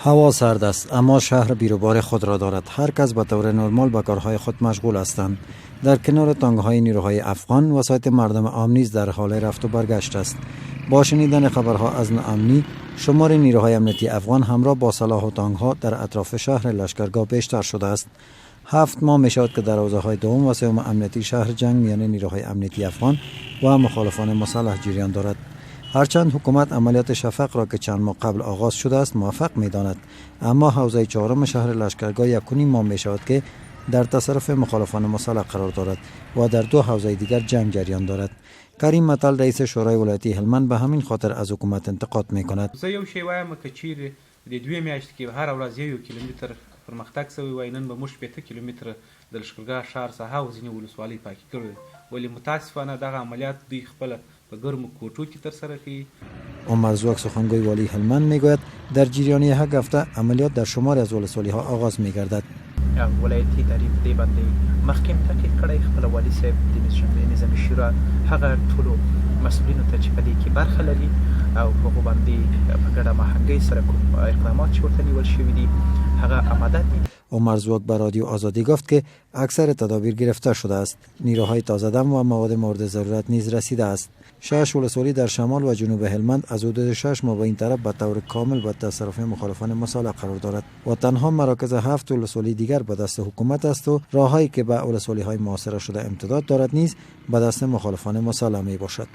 هوا سرد است، اما شهر بیروبار خود را دارد. هر کس به طور نرمال به کارهای خود مشغول هستند. در کنار تانک های نیروهای افغان، وسایط مردم عام نیز در حال رفت و برگشت است. با شنیدن خبرها از ناامنی، شمار نیروهای امنیتی افغان همراه با سلاح و تانک ها در اطراف شهر لشکرگاه بیشتر شده است. 7 ماه می شود که در حوزه های دوم و سوم امنیتی شهر جنگ میان نیروهای امنیتی افغان و مخالفان مسلح جریان دارد. هرچند حکومت عملیات شفق را که چند ماه قبل آغاز شده است موفق می داند، اما حوزه چهارم شهر لشکرگاه 1.5 ماه می شود که در تصرف مخالفان مسلح قرار دارد و در دو حوزه دیگر جنگ جریان دارد. کریم متل، رئیس شورای ولایتی هلمند، به همین خاطر از حکومت انتقاد می کند. زه یو شی وایم، که چیرې د 2 میاشتې کې هره ورځ یو یو کیلومتر پرمختګ شوی وای، نن به موږ 60 کیلومتره د لښکرګاه ښار ساحه او ځینې ولسوالۍ پاکې کړې، ولې متاسفانه دغه عملیات دوی خپله په ګرمو کوټو کې ترسره کوي. عمر ځواک، سخنگوی والی هلمند، میگوید در جریان یک هفته عملیات در شماری از ولسوالی ها آغاز می گردد. ولایتي ادارې په دې باندې مخکې هم تاکید کړی، خپله والي صاحب، د نظامي شورا هغه ټولو مسؤلینو ته چې په دې کې برخه لري او هغو باندې په ګډه هماهنګۍ سره کوم اقدامات چې ورته نیول شوي دي، هغه آماده دي. عمر ځواک به رادیو آزادی گفت که اکثر تدابیر گرفته شده است. نیروهای تازه دم و مواد مورد ضرورت نیز رسیده است. شش ولسوالی در شمال و جنوب هلمند از حدود 6 ماه به این طرف به طور کامل به تصرف مخالفان مسلح قرار دارد و تنها مراکز هفت ولسوالی دیگر به دست حکومت است و راههایی که به ولسوالی های محاصره شده امتداد دارد نیز به دست مخالفان مسلح می باشد.